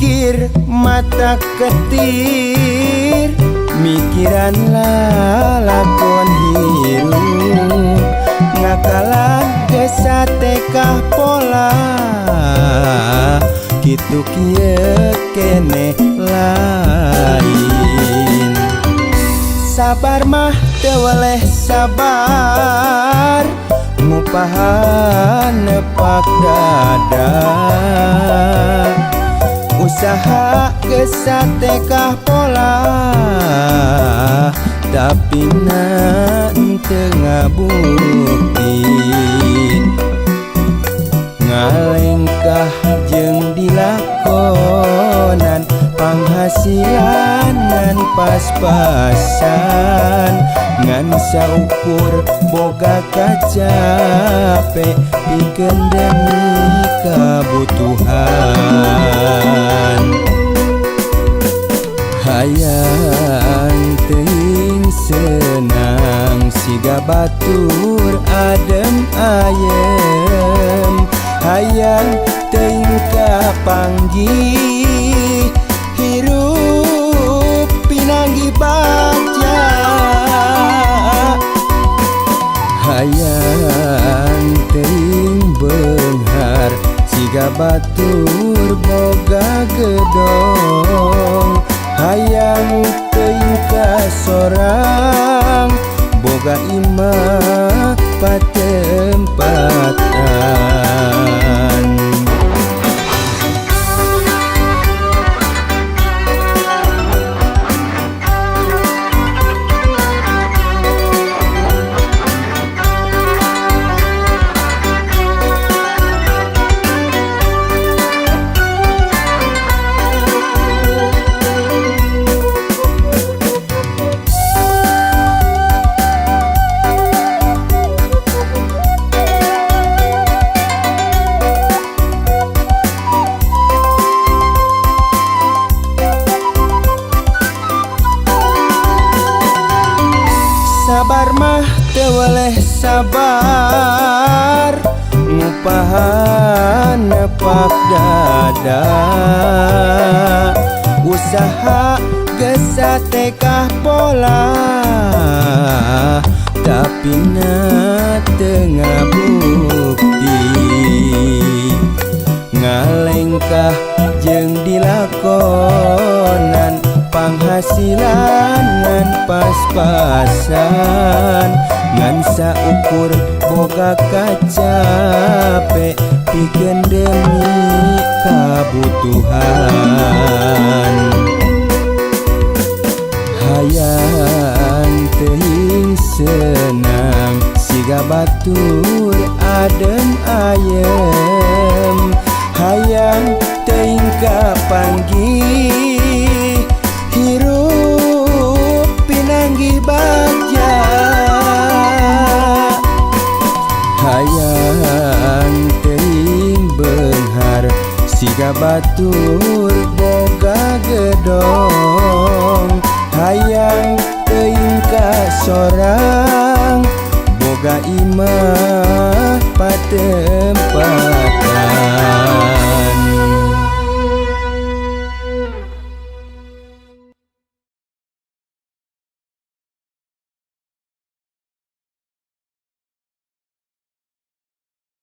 Mikir mata ketir, mikiran lalakon hirup, ngakalah gesa tekah pola, kitu kieu keneh lain. Sabar mah teu weleh sabar, ngupahan nepak dada, usaha gesa tekah pola, tapi na teu ngabukti. Ngalengkah jeung dilakonan, panghasilan ngan pas-pasan, ngan saukur boga kacape pikeun demi kabutuhan. Hayang teuing senang siga batur adem ayem, hayang teuing kapanggih hirup pinanggih bagja. Hayang teuing beunghar siga batur boga gedong, hayang teuing ka sorang boga imah patempatan. Sabar mah teu weleh sabar, ngupahan nepak dada, usaha gesa tekah pola, tapi na teu ngabukti. Ngalengkah jeung dilakonan, panghasilan ngan pas-pasan, ngan saukur boga kacape pikeun demi kabutuhan. Hayang teuing senang siga batur adem ayem, hayang teuing kapanggih hirup pinanggih bagja. Hayang teuing beunghar siga batur boga gedong, hayang teuing ka sorang boga imah patempatan.